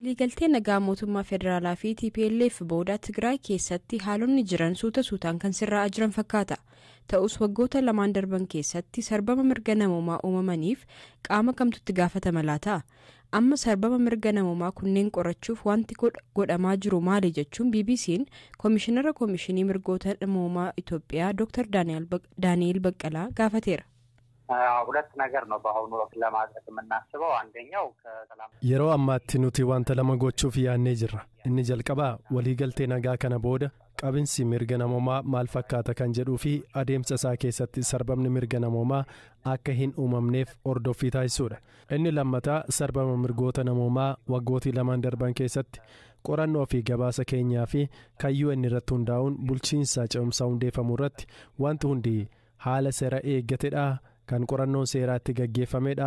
Waliigaltee nagaa mootummaa federaalaa fi TPLF booda Tigraay keessatti haalonni jiran suuta suutaan kan sirraa'aa jiran fakkaata. Ta'us waggoota lamaan darban keessatti sarbama mirga namoomaa uumamaniif qaama kamtutti gaafatama laata? Amma sarbama mirga namoomaa kunneen qorachuuf wanti godhamaa jiru maali jechuun BBC'n Komishinara Komishinii Mirgoota Namoomaa Itoophiyaa Dr. Daani'el Baqqalaa gaafateera. ሁለት ነገር ነው በአሁኑ ወቅት ለማድረግ የምናስበው። አንደኛው ከሰላም Yeroo ammaatti nuti wanta lama gochuuf yaannee jirra. Inni jalqabaa waliigaltee nagaa kana booda qabinsi mirga namoomaa maal fakkaata kan jedhuu fi adeemsa isaa keessatti sarbamni mirga namoomaa akka hin uumamneef hordoffii taasisuudha. Inni lammataa sarbama mirgoota namoomaa waggootii lamaan darban keessatti qorannoo fi gabaasa keenyaa fi kayyuu inni irratti hundaa'uun bulchiinsa ce'umsaa hundeeffamu irratti wanti hundi haala seera eeggatedha. Kan qorannoon seeraatti gaggeeffamedha.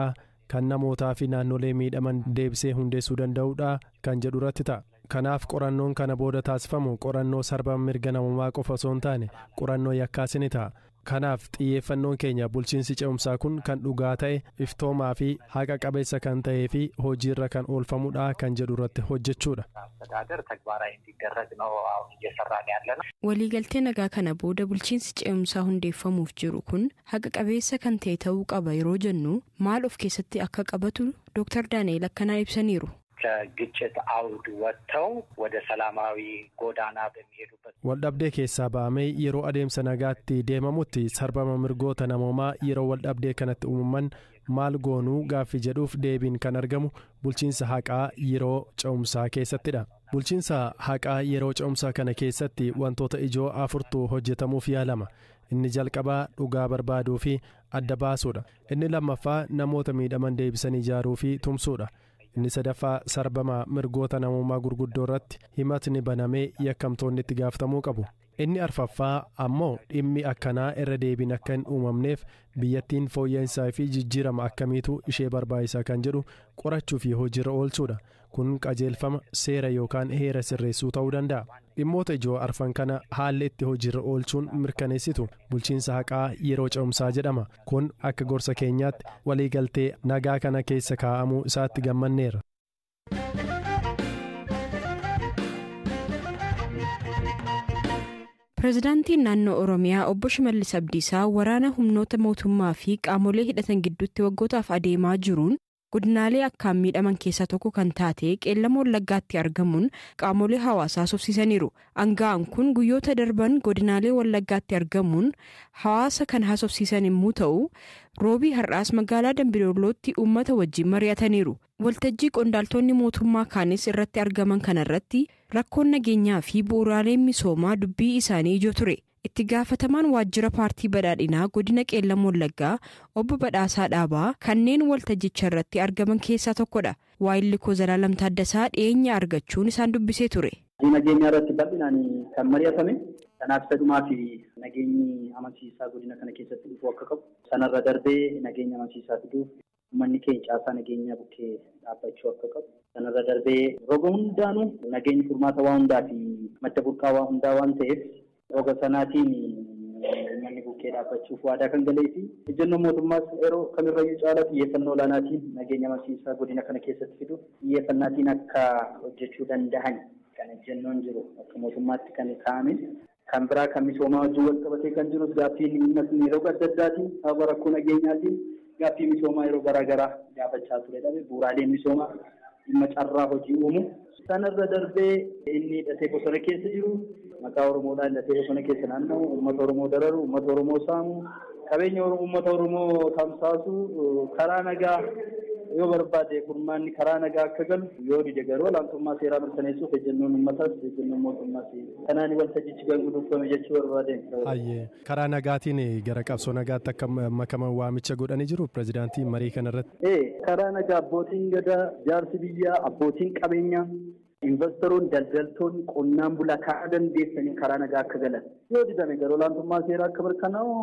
Kan namootaa fi naannolee miidhaman deebisee hundeessuu danda'udha kan jedhu irratti ta'a. Kanaaf qorannoon kana booda taasifamu qorannoo sarbama mirga namoomaa qofa osoo hin taane qorannoo yakkaas ni ta'a. Kanaaf xiyyeeffannoon keenya bulchiinsi ce'umsaa kun kan dhugaa ta'e, iftoomaa fi haqa qabeessa kan ta'ee fi hojiirra kan oolfamudha kan jedhu irratti hojjechuudha. አስተዳደር ተግባራዊ እንዲደረግ ነው አሁን እየሰራን ያለ ነው። Waliigaltee nagaa kana booda bulchiinsi ce'umsaa hundeeffamuuf jiru kun haqa qabeessa kan ta'e ta'uu qaba yeroo jennu maal of keessatti akka qabatu Dr. Daani'el akkanaa ibsaniiru. ከግጭት አውድ ወጥተው ወደ ሰላማዊ ጎዳና በሚሄዱበት Waldhabdee keessaa ba'amee yeroo adeemsa nagaatti deemamutti sarbama mirgoota namoomaa yeroo waldhabdee kanatti uumaman maal goonuu gaaffii jedhuuf deebiin kan argamu bulchiinsa haqaa yeroo ce'umsaa keessattidha. Bulchiinsa haqaa yeroo ce'umsaa kana keessatti wantoota ijoo afurtu hojjetamuuf yaalama. Inni jalqabaa dhugaa barbaaduu fi adda baasuudha. Inni lammaffaa namoota miidhaman deebisanii ijaaruu fi tumsuudha. Inni sadaffaa sarbama mirgoota namoomaa gurguddoo irratti himatni banamee yakkamtoonni itti gaafatamuu qabu. Inni arfaffaa ammoo dhimmi akkanaa irra deebiin akka hin uumamneef biyyattiin fooyya'insaa fi jijjiirama akkamiitu ishee barbaachisaa kan jedhu qorachuu fi hojiirra oolchuudha. Kun qajeelfama seera yookaan heera sirreessuu ta'uu danda'a. Dhimmoota ijoo arfan kana haalli itti hojiirra oolchuun mirkaneessitu bulchiinsa haqaa yeroo ce'umsaa jedhama. Kun akka gorsa keenyaatti waliigaltee nagaa kana keessa kaa'amuu isaatti gammanneerra. Pireezidaantiin naannoo Oromiyaa obbo Shimallis Abdiisaa waraana humnoota mootummaa fi qaamolee hidhatan gidduutti waggootaaf adeemaa jiruun godinaalee akkaan miidhaman keessaa tokko kan taate Qeellama Wallaggaatti argamuun qaamolee hawaasaa haasofsiisaniiru. Aanga'aan kun guyyoota darban godinaalee Wallaggaatti argamuun hawaasa kan haasofsiisan yommuu ta'u, roobii har'aas magaalaa Dambidollootti uummata wajjin mari'ataniiru. Waltajjii qondaaltonni mootummaa kaanis irratti argaman kanarratti rakkoon nageenyaa fi bu'uuraaleen misoomaa dubbii isaanii ijoo ture. Itti gaafatamaan waajjira paartii badhaadhinaa godina Qeellam Wallaggaa obbo Badhaasaa Dhaabaa kanneen waltajjicha irratti argaman keessaa tokkodha. Waayilli koo Zalaalam Taaddasaa dhiyeenya argachuun isaan dubbisee ture. Nageenya irratti bal'inaan kan mari'atame kanaaf isa dhumaa fi nageenyi amansiisaa godina kana keessatti dhufuu akka qabu sanarra darbee nageenya amansiisaa fiduuf uummanni keenya caasaa nageenyaa bukkee dhaabbachuu akka qabu sanarra darbee roga hundaanuu nageenyi furmaata waa hundaa fi madda burqaa waa hundaa waan ta'eef roga sanaatiin uummanni bukkee dhaabbachuuf waadaa kan galee fi ejjennoo mootummaas yeroo kamirrayyuu caalaa xiyyeeffannoo olaanaatiin nageenya amansiisaa godina kana keessatti fiduuf xiyyeeffannaatiin akka hojjechuu danda'an kan ejjennoon jiru akka mootummaatti kan kaa'ame. Kan biraa kan misoomaa wajjin wal qabatee kan jirus gaaffiin uummatni roga adda addaatiin sababa rakkoo nageenyaatiin gaaffii misoomaa yeroo garaagaraa gaafachaa ture dhabe bu'uuraaleen misoomaa dhimma carraa hojii uumu. Sanarra darbee inni hidhatee bosona keessa jiru maqaa Oromoodhaan hidhatee bosona keessa naanna'u uummata Oromoo dararu uummata Oromoo saamu qabeenya uummata Oromoo tamsaasu karaa nagaa yoo barbaade furmaanni karaa nagaa akka galu yoo dide garuu olaantummaa seeraa mirkaneessuuf ejjennoon uummataas ejjennoon mootummaas kanaan waltajjichi kan guduunfame jechuu barbaadeen. Hayyee karaa nagaatiin gara qabsoo nagaatti akka makaman waamicha godhanii jiru pireezidaantii marii kanarratti. Karaa nagaa abbootiin gadaa jaarsi biyyaa abbootiin qabeenyaa investoroonni daldaltoonni qonnaan bulaa karaa dandeessanii karaa nagaa akka galan yoo didame garuu olaantummaa seeraa akka mirkanaa'u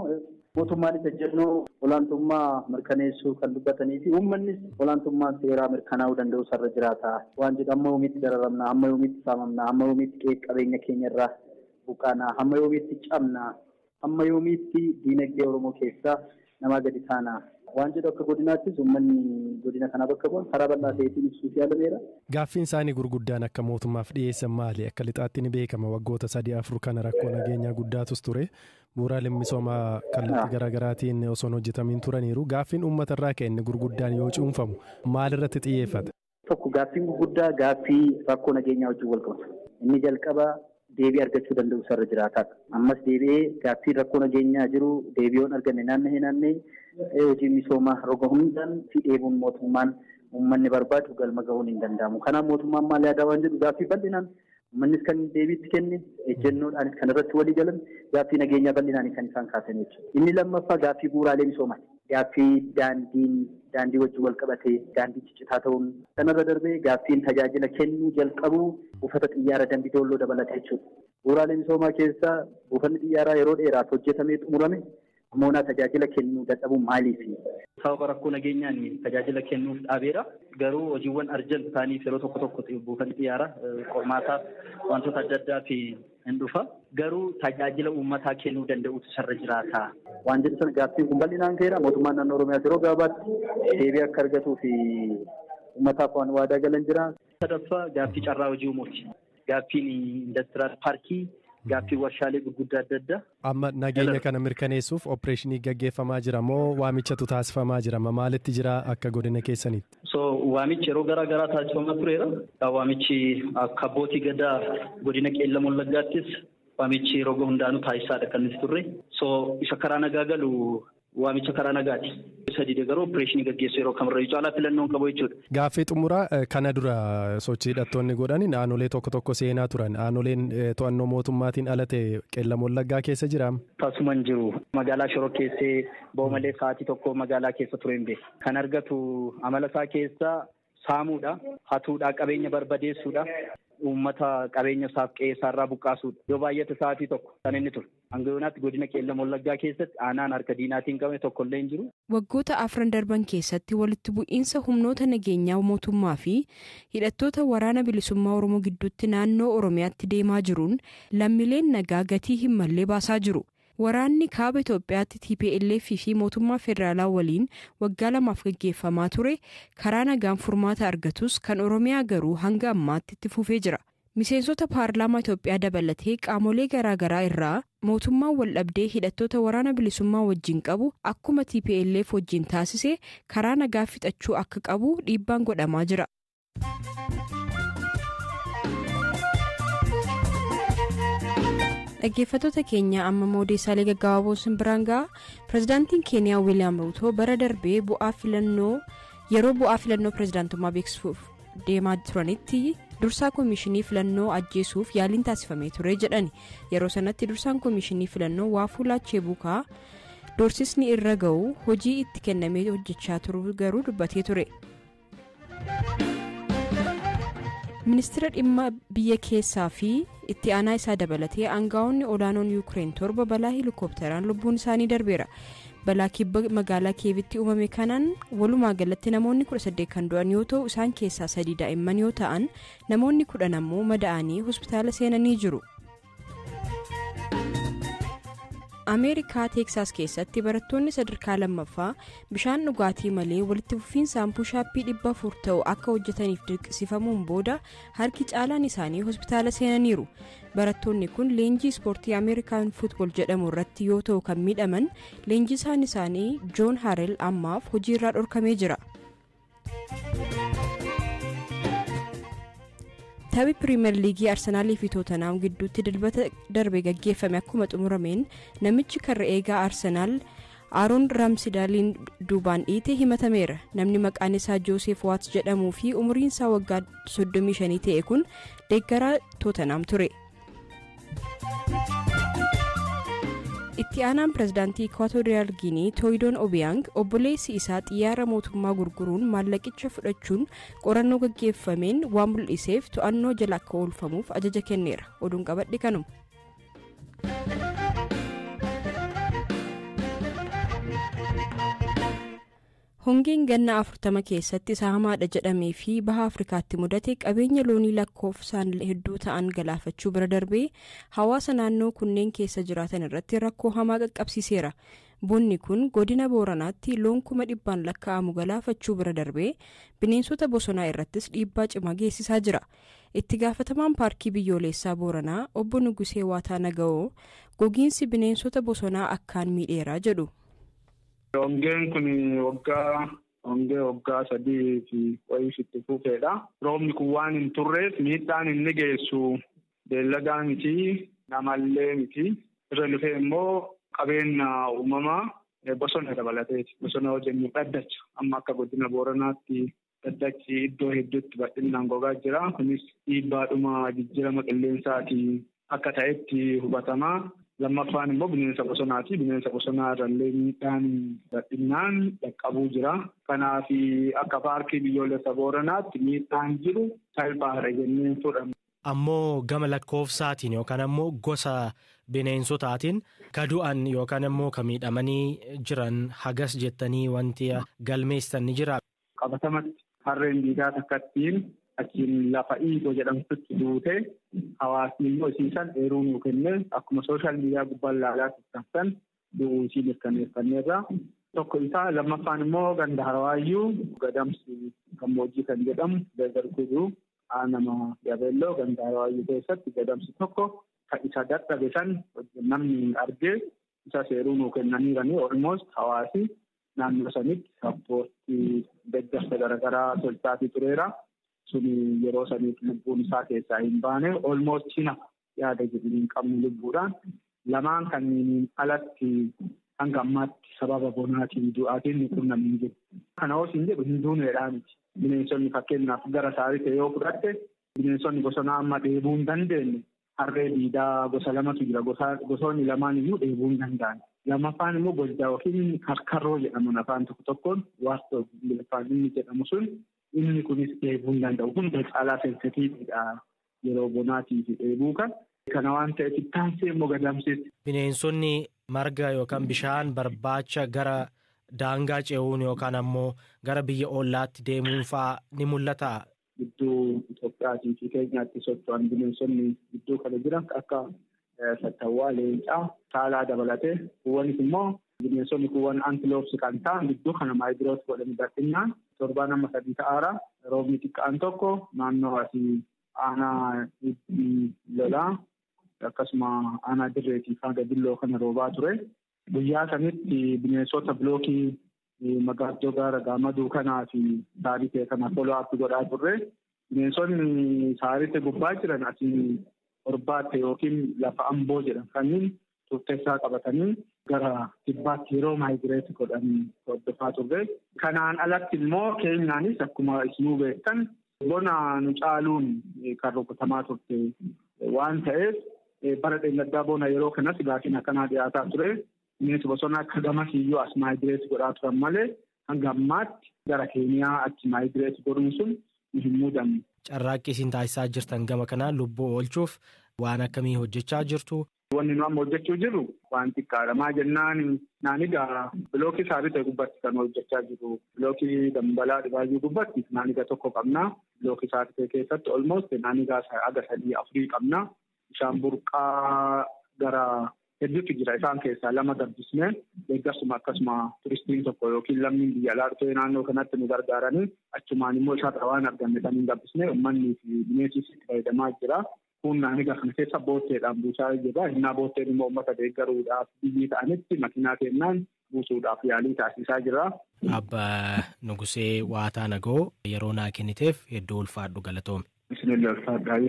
mootummaanis ejjennoo olaantummaa mirkaneessuu kan dubbatanii fi uummannis olaantummaa seeraa mirkanaa'uu danda'u sarara jiraata waan jedhu amma yoomiitti dararamna amma yoomiitti saamamna amma yoomiitti qe'ee qabeenya keenya irraa buqqaana hamma yoomiitti cabna hamma yoomiitti diinagdee Oromoo keessaa namaa gadi taana Waan jedhu akka godinaattis uummanni godina kanaa bakka bu'an karaa bal'aa ta'eetiin ibsuuf yaalameera. Gaaffiin isaanii gurguddaan akka mootummaaf dhiyeessan maali? Akka lixaatti ni beekama waggoota 3-4 kana rakkoo nageenyaa guddaatus ture. Bu'uuraaleen misoomaa kallattii garaagaraatiin osoo hin hojjetamiin turaniiru. Gaaffiin uummata irraa ka'e inni gurguddaan yoo cuunfamu maalirratti xiyyeeffata? Tokko gaaffiin gurguddaa gaaffii rakkoo nageenyaa wajjin wal qabatu. Inni jalqaba deebii argachuu danda'u sarara jiraataadha. Ammas deebi'ee gaaffiin rakkoo nageenyaa jiru deebii yoon arganne naanna'ee hojii misoomaa roga hundaan fi dheebuun mootummaan uummanni barbaadu galma gahuun hin danda'amu. Kanaaf mootummaan maal yaadaa waan jedhu gaaffii bal'inaan uummannis kan deebiitti kenne ejjennoodhaanis kan irratti walii galan gaaffii nageenyaa bal'inaan kan isaan kaasan jechuudha. Inni lammaffaa gaaffii bu'uuraalee misoomaati. Gaaffii daandii wajjin wal qabatee daandii ciccitaa ta'uun kanarra darbee gaaffiin tajaajila kennuu jalqabuu buufata xiyyaara Dambi Doolloo dabalatee jechuudha. Bu'uuraalee misoomaa keessaa buufanni xiyyaaraa yeroo dheeraaf hojjetamee xumurame moonaa tajaajila kennuu dadhabuu maaliifi? Sababa rakkoo nageenyaan tajaajila kennuuf dhaabeera. Garuu hojiiwwan arjan ta'aniif yeroo tokko tokko buufanni xiyyaaraa qormaataaf wantoota adda addaaf hin dhufa. Garuu tajaajila uummataa kennuu danda'utu sarara jiraata. Waan jedhu sana gaaffiin kun bal'inaan ka'eera. Mootummaan naannoo Oromiyaas yeroo gabaabaatti deebii akka argatuu fi uummataaf waan waadaa galan jira. Sadaffaa gaaffii carraa hojii uumuuti. Gaaffiin indastiraal paarkii. Gaaffii warshaalee gurguddaa adda addaa. Amma nageenya kana mirkaneessuuf opereeshinii gaggeeffamaa jira moo waamichatu taasifamaa jira? Maalitti jira akka godina keessanitti? So waamichi yeroo garaa garaa taasifamaa tureera. Waamichi akka abbootii gadaa godina Qeellam Wallaggaattis waamichi roga hundaanuu taasisaadha kan nuti turre. So isa karaa nagaa galu waamicha karaa nagaati. Sadii garuu opereeshinii gaggeessu yeroo kamirrayyuu caalaa filannoon qabu jechuudha. Gaaffii xumuraa kana dura sochii hidhattoonni godhani aanolee tokko tokko seenaa turan. Aanoleen to'annoo mootummaatiin ala ta'e Qeellam Wallaggaa keessa jira. Tasuma hin jiru. Magaalaa Shoroo keessee ba'u malee sa'aatii tokko magaalaa keessa ture hin beeku. Kan argatu amala isaa keessaa saamuudha, hatuudha, qabeenya barbadeessuudha. Uummata qabeenya isaaf qe'ee isaarraa buqqaasuudha. Yoo baay'ate sa'aatii tokko kan inni ture. Hanga yoonaatti godina Qeellam Wallaggaa keessatti aanaan harka diinaatiin qabame tokkollee hin jiru. Waggoota 4 darban keessatti walitti bu'iinsa humnoota nageenyaa mootummaa fi hidhattoota waraana bilisummaa Oromoo gidduutti naannoo Oromiyaatti deemaa jiruun lammiileen nagaa gatii hin mallee baasaa jiru. Waraanni kaaba Itoophiyaatti TPLF fi mootummaa federaalaa waliin waggaa 2 gaggeeffamaa ture karaa nagaan furmaata argatus kan Oromiyaa garuu hanga ammaatti itti fufee jira. Miseensota paarlaamaa Itoophiyaa dabalatee qaamolee garaagaraa irraa mootummaan waldhabdee hidhattoota waraana bilisummaa wajjin qabu akkuma TPLF wajjin taasise karaa nagaa fixachuu akka qabu dhiibbaan godhamaa jira. Dhaggeeffattoota keenya amma odeessaalee gaggabaaboo isin biraan ga'a. Pireezidaantiin Keeniyaa Wiiliyaam Ruutoo bara darbee yeroo bu'aa filannoo pireezidaantummaa beeksisuuf deemaa turanitti dursaa koomishinii filannoo ajjeesuuf yaaliin taasifamee ture jedhani. Yeroo sanatti dursaan koomishinii filannoo Waafulaa Chebukaa doorsisni irra ga'u hojii itti kennamee hojjechaa turu garuu dubbatee ture. Ministeera dhimma biyya keessaa fi itti aanaa isaa dabalatee aangaa'onni olaanoon Yuukireen 7 balaa heelikoopteraan lubbuun isaanii darbeera. Balaa kibba magaalaa Kiyevitti uumame kanaan walumaa galatti namoonni 18 kan du'an yoo ta'u isaan keessaa 3 daa'imman yoo ta'an namoonni 10 ammoo madaa'anii hospitaala seenanii jiru. Ameerikaa Teeksaas keessatti barattoonni sadarkaa lammaffaa bishaan dhugaatii malee walitti fufiinsaan puushaappii 400 ta'u akka hojjetaniif dirqisiifamuun booda harki caalaan isaanii hospitaala seenaniiru. Barattoonni kun leenjii ispoortii Ameerikaan fuutbool jedhamu irratti yoo ta'u kan miidhaman leenjisaan isaanii Joon Harrell ammaaf hojiirraa dhorkamee jira. Taphi Piriimeer Liigii Arsenaalii fi Tootenaam gidduutti dilbata darbe gaggeeffame akkuma xumurameen namichi karra eegaa Arsenaal Aaroon Raamsidaaliin duubaan dhiite himatameera. Namni maqaan isaa Jooseef Waats jedhamuu fi umuriin isaa waggaa 35 ta'e kun deeggaraa Tootenaam ture. Itti aanaan pireezidaantii Ikwaatooriyaal Giinii Tooyidoon Obiyaang obboleessi isaa xiyyaara mootummaa gurguruun maallaqicha fudhachuun qorannoo gaggeeffameen waan mul'iseef to'annoo jala akka oolfamuuf ajaja kenneera. Oduun qabadhe kanuma. Hongeen ganna 40 keessatti isa hamaadha jedhamee fi baha Afrikaatti mudate qabeenya loonii lakkoofsaan hedduu ta'an galaafachuu bira darbee hawaasa naannoo kunneen keessa jiraatan irratti rakkoo hamaa qaqqabsiiseera. Bonni kun godina Booranaatti loon 100,000 lakkaa'amu galaafachuu bira darbee bineensota bosonaa irrattis dhiibbaa cimaa geessisaa jira. Itti gaafatamaan paarkii biyyoolessaa Booranaa obbo Nugusee Waataa Naga'oo gogiinsi bineensota bosonaa akkaan miidheeraa jedhu. Hongeen kun hongee waggaa 3 fi wayii itti fufeedha. Roobni kun waan hin turreef miidhaan inni geessu beelladaa miti, namallee miti. Irra dhufee immoo qabeenya uumamaa bosona dabalateeti. Bosona yoo jennu dhaddacha. Amma akka godina Booranaatti dhaddachi iddoo hedduutti bal'inaan gogaa jira. Kunis dhiibbaadhuma jijjiirama qilleensaatiin akka ta'etti hubatama. Lammaffaan immoo bineensa bosonaati. Bineensa bosonaa irrallee miidhaan bal'inaan dhaqqabuu jira. Kanaaf akka paarkii biyyoolessa Booranaatti miidhaan jiru salphaadha jennee fudhanna. Ammoo gama lakkoofsaatiin yookaan ammoo gosa bineensotaatiin ka du'an yookaan ammoo ka miidhamanii jiran hagas jettanii wanti galmeessan ni jira. Qabatamatti harreen diidaa takkattiin achiin lafa iigoo jedhamtutti duute hawaasni immoo isiisan eeruu nuu kennee akkuma sooshaal miidiyaa gubbaan laalaa turtan du'uu isii mirkaneeffanneerra. Tokko isaa lammaffaan immoo ganda Harawaayyuu Gadamsi gammoojjii kan jedhamu dargaggoon aanama Yabeelloo ganda Harawaayyuu keessatti gadamsi tokko kan isa dadhabe san namni argee isa seeruu nuu kennaniiranii almost hawaasi naannoo sanitti sappoortii deeggarsa garaagaraa tolchaatii tureera. Suni yeroo saniif lubbuun isaa keessaa hin baane almost cina yaada jedhu hin qabnu lubbuudhaan lamaan kanneen alatti hanga ammaatti sababa bonaatiin du'aatiin nu qunnamni hin jiru. Kana hoos hin jedhu hin duuneedhaa miti. Bineensonni fakkeenyaaf gara saaritee yoo fudhatte bineensonni bosonaa amma dheebuu hin dandeenye harree diidaa gosa lamatu jira. Gosoonni lamaan iyyuu dheebuu hin danda'an. Lammaffaan immoo goldaa yookiin karkarroo jedhaman afaan tokko tokkoon waartoo ingiliffaan inni jedhamu sun inni kunis dheebuu hin danda'u. Hunda caalaa sensitiividha yeroo bonaatii fi dheebuu kan. Kana waan ta'eef ittaansee immoo gadamseetti. Bineensonni marga yookaan bishaan barbaacha gara daangaa ce'uun yookaan ammoo gara biyya ollaatti deemuun fa'aa ni mul'ata. Gidduu Itoophiyaatii fi Keenyaatti socho'an bineensonni gidduu kana jiran akka sattawwaa, leencaa, saalaa dabalatee kuuwwanis immoo bineensonni kuuwwan antiloopsi kan ta'an gidduu kana maayigiroot godhanii bal'inaan torbaan amma 3 ta'aara. Roobni xiqqaan tokko naannoo asii aanaa lolaa akkasuma aanaa dirreetii fi hanga billoo kana roobaa ture. Guyyaa sanitti bineensota bilookii magaaddoo gaara gaamaduu kanaa fi saaritee kana follow-up godhaa turre. Bineensonni saaritee gubbaa jiran asii horbaatte yookiin lafa amboo jedhan kanneen turteessaa qabatanii gara kibbaatti yeroo maayigireet godhanii hordofaa turre. Kanaan alatti immoo Keenyaanis akkuma isinuu beektan bona nu caaluun kan rukutamaa turte waan ta'eef bara dheengaddaa bona yeroo kanas gaafiin akkanaa dhiyaataa ture. Bineensi bosonaa akka gamasiyyuu as maayigireet godhaa turan malee hanga ammaatti gara Keeniyaa achi maayigireet godhuun sun hin muudamne. Carraaqqii isin taasisaa jirtan gama kanaan lubbuu oolchuuf waan akkamii hojjechaa jirtu? Wanni nu amma hojjechuu jirru waan xiqqaadha. Maa jennaan naanigaa bilookii saaritee gubbatti kan hojjechaa jiru. Bilookii dambalaa dhibaayyuu gubbatti naaniga tokko qabna. Bilookii saaritee keessatti almost naanigaa haga 3 4 qabna. Bishaan burqaa gara hedduutu jira. Isaan keessaa 2 gabbisnee deeggarsuma akkasuma turistiin tokko yookiin lammiin biyya alaa dhufee naannoo kanatti nu gargaaranii achumaan immoo isaarraa waan arganne saniin gabbisnee uummanni fi bineensis itti fayyadamaa jira. Kun naanniga kana keessa bootteedhaan buusaa jira. Innaa bootteen immoo uummata deeggaruudhaaf biyyi ta'anitti makiinaa kennaan buusuudhaaf yaalii taasisaa jira. Abba Nugusee Waataa Nagoo yeroo naa kenniteef hedduu ulfaadhu galatoome. Isinillee ulfaadhaa.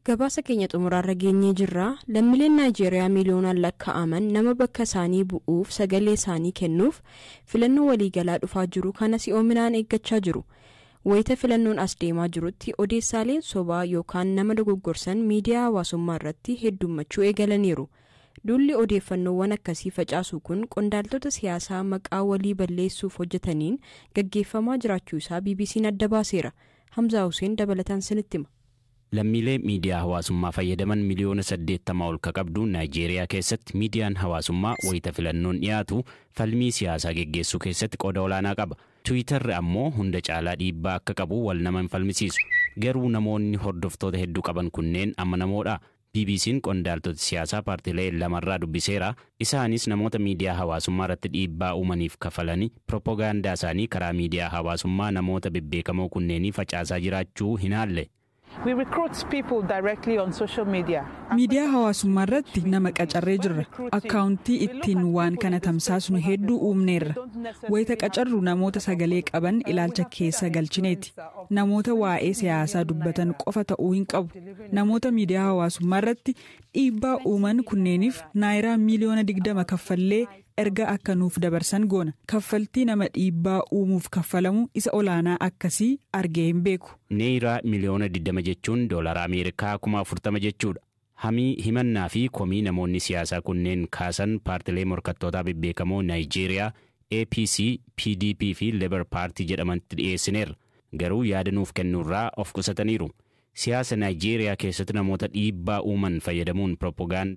Gabaasa keenya xumuraarra geenyee jirra. Lammiileen Naayijeeriyaa miiliyoonaan lakkaa'aman nama bakka isaanii bu'uuf sagalee isaanii kennuuf filannoo waliigalaa dhufaa jiru kana si'oominaan eeggachaa jiru. Wayita filannoon as deemaa jirutti odeessaaleen sobaa yookaan nama dogoggorsan miidiyaa hawaasummaa irratti heddummachuu eegalaniiru. Duulli odeeffannoowwan akkasii facaasu kun qondaaltota siyaasaa maqaa walii balleessuuf hojjetaniin gaggeeffamaa jiraachuu isaa BBC'n adda baaseera. Hamzaa Hussein dabalataan sinitti hima. Lammiilee miidiyaa hawaasummaa fayyadaman miliyoona 80 ol ka qabdu Naayijeeriyaa keessatti miidiyaan hawaasummaa wayita filannoon dhiyaatu falmii siyaasaa geggeessuu keessatti qooda olaanaa qaba. Tiwiitarri ammoo hunda caalaa dhiibbaa akka qabu wal nama hin falmisiisu. Garuu namoonni hordoftoota hedduu qaban kunneen amanamoodha? BBC'n qondaaltota siyaasaa paartiilee lamarraa dubbiseera. Isaanis namoota miidiyaa hawaasummaa irratti dhiibbaa uumaniif kafalanii piroopagaandaa isaanii karaa miidiyaa hawaasummaa namoota bebbeekamoo kunneenii facaasaa jiraachuu hin haalle. Miidiyaa hawaasummaa irratti nama qacarree jirra. Akkaawuntii ittiin waan kana tamsaasnu hedduu uumneerra. Wayita qacarru namoota sagalee qaban ilaalcha keessa galchineeti. Namoota waa'ee siyaasaa dubbatan qofa ta'uu hin qabu. Namoota miidiyaa hawaasummaa irratti dhiibbaa uuman kunneeniif naayiraa miiliyoona 20 kaffallee erga akka nuuf dabarsan goona. Kaffaltii nama dhiibbaa uumuuf kaffalamu isa olaanaa akkasii argee hin beeku. Neeyiraa miliyoona 20 jechuun doolara Ameerikaa 40,000 jechuudha. Hamii, himannaa fi komii namoonni siyaasaa kunneen kaasan paartilee morkattootaa bebbeekamoo Naayijeeriyaa APC, PDP fi Labour Party jedhamanitti dhiyeessineerra. Garuu yaada nuuf kennuurraa of qusataniiru. Siyaasa Naayijeeriyaa keessatti namoota dhiibbaa uuman fayyadamuun piroopagaandaa